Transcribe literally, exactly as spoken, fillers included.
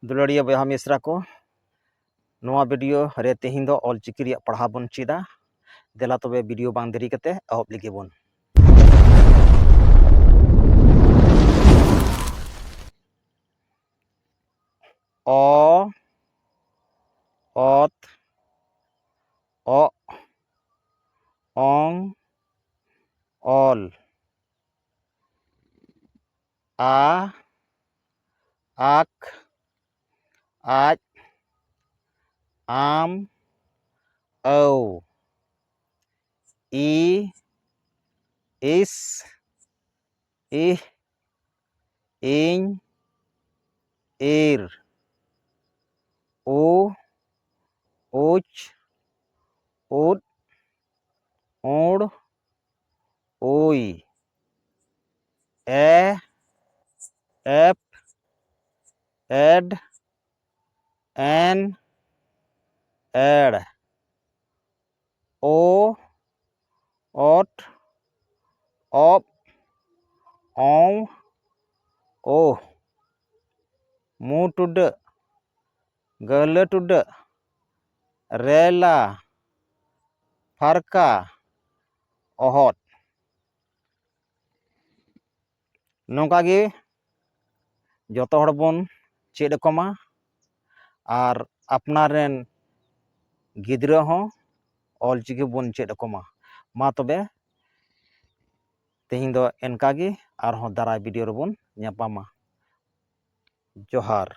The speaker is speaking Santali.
ᱫᱩᱞᱟᱹᱲᱤᱭᱟᱹ ᱵᱚᱭᱦᱟ ᱢᱤᱥᱨᱟ ᱠᱚ, ᱱᱚᱣᱟ ᱵᱷᱤᱰᱤᱭᱳ ᱨᱮ ᱛᱮᱦᱮᱧ ᱫᱚ ᱚᱞ ᱪᱤᱠᱤ ᱨᱮᱭᱟᱜ ᱯᱟᱲᱦᱟᱣ ᱵᱚᱱ ᱪᱮᱫᱟ᱾ ᱫᱮᱞᱟ ᱛᱚᱵᱮ ᱵᱷᱤᱰᱤᱭᱳ ᱵᱟᱝ ᱫᱮᱨᱤ ᱠᱟᱛᱮ ᱮᱦᱚᱵ ᱞᱮᱜᱮ ᱵᱚᱱ᱾ ᱚ, ᱚᱛ, ᱚᱜ, ᱚᱝ, ᱚᱞ᱾ ᱟ, ᱟᱠ, ᱟᱡ, ᱟᱢ, ᱟᱹᱣ᱾ ᱤ, ᱤᱥ, ᱤᱦ, ᱤᱧ, ᱤᱨ᱾ ᱩ, ᱩᱪ, ᱩᱫ, ᱩᱲ, ᱩᱭ᱾ ᱮ, ᱮᱯ, ᱮᱰ, ᱮᱱ, ᱮᱲ᱾ ᱳ, ᱚᱴ, ᱚᱯ, ᱚᱸᱣ, ᱳᱦ᱾ ᱢᱩ ᱴᱩᱰᱟᱹᱜ, ᱜᱟᱹᱦᱞᱟᱹ ᱴᱩᱰᱟᱹᱜ, ᱨᱮᱞᱟ, ᱯᱷᱟᱨᱠᱟ, ᱚᱦᱚᱫ᱾ ᱱᱚᱝᱠᱟ ᱜᱮ ᱡᱚᱛᱚ ᱦᱚᱲ ᱵᱚᱱ ᱪᱮᱫ ᱟᱠᱚᱢᱟ ᱟᱨ ᱟᱯᱱᱟᱨ ᱨᱮᱱ ᱜᱤᱫᱽᱨᱟᱹ ᱦᱚᱸ ᱚᱞ ᱪᱤᱠᱤ ᱵᱚᱱ ᱪᱮᱫ ᱟᱠᱚᱢᱟ᱾ ᱢᱟ ᱛᱚᱵᱮ ᱛᱮᱦᱮᱧ ᱫᱚ ᱮᱱᱠᱟ ᱜᱮ, ᱟᱨᱦᱚᱸ ᱫᱟᱨᱟᱭ ᱵᱷᱤᱰᱤᱭᱳ ᱨᱮᱵᱚᱱ ᱧᱟᱯᱟᱢᱟ᱾ ᱡᱚᱦᱟᱨ᱾